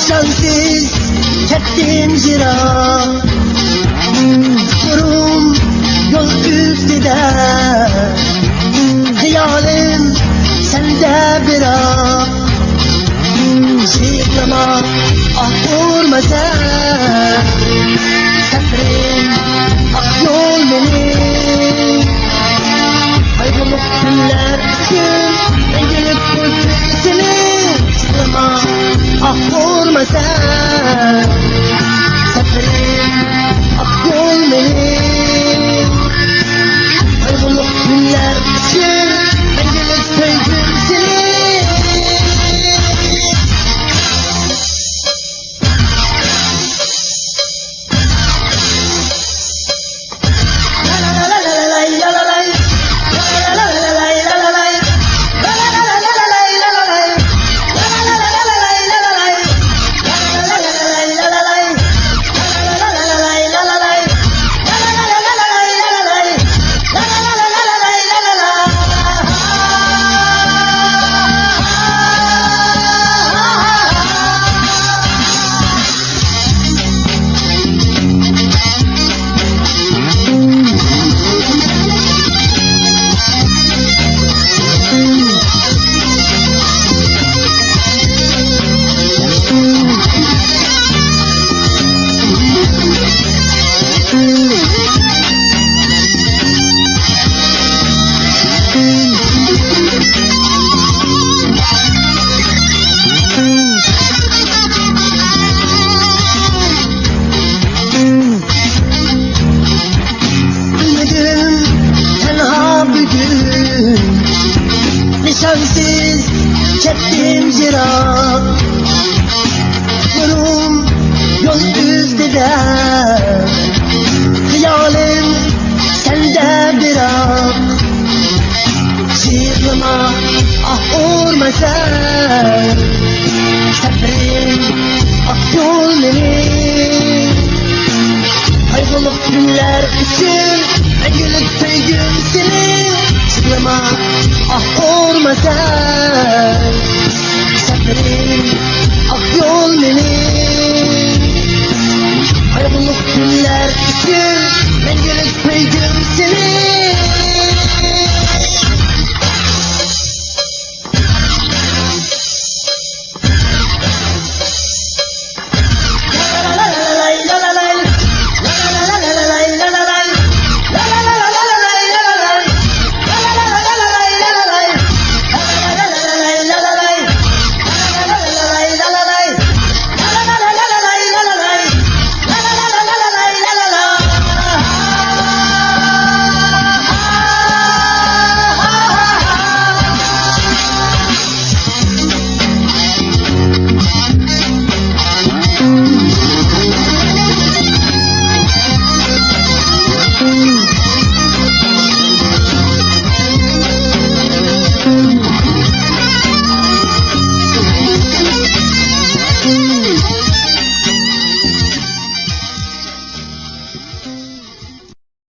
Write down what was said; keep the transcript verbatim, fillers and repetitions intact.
سەنسىز كەتتىم يىراق، قۇرۇم يول ئۈستىدە، خىيالىم سەندە بىراق. يىغلىما، ئاھ ئۇرما سەن، سەپىرىم ئاق يول مېنىڭ. قايغۇلۇق كۈنلەر ئۈچۈن مەڭگۈلۈك بولسۇن ئىسمىڭ. يىغلىما، ئاھ ئۇرما سەن، سەپىرىم ئاق يول مېنىڭ. قايغۇلۇق كۈنلەر ئۈچۈن مەڭگۈلۈك سۆيگۈم سېنىڭ. بىلمىدىم تەنھا بۈگۈن، نىشانسىز كەتتىم يىراق. قۇرۇم يول ئۈستىدە، خىيالىم سەندە بىراق. يىغلىما، ئاھ ئۇرما سەن،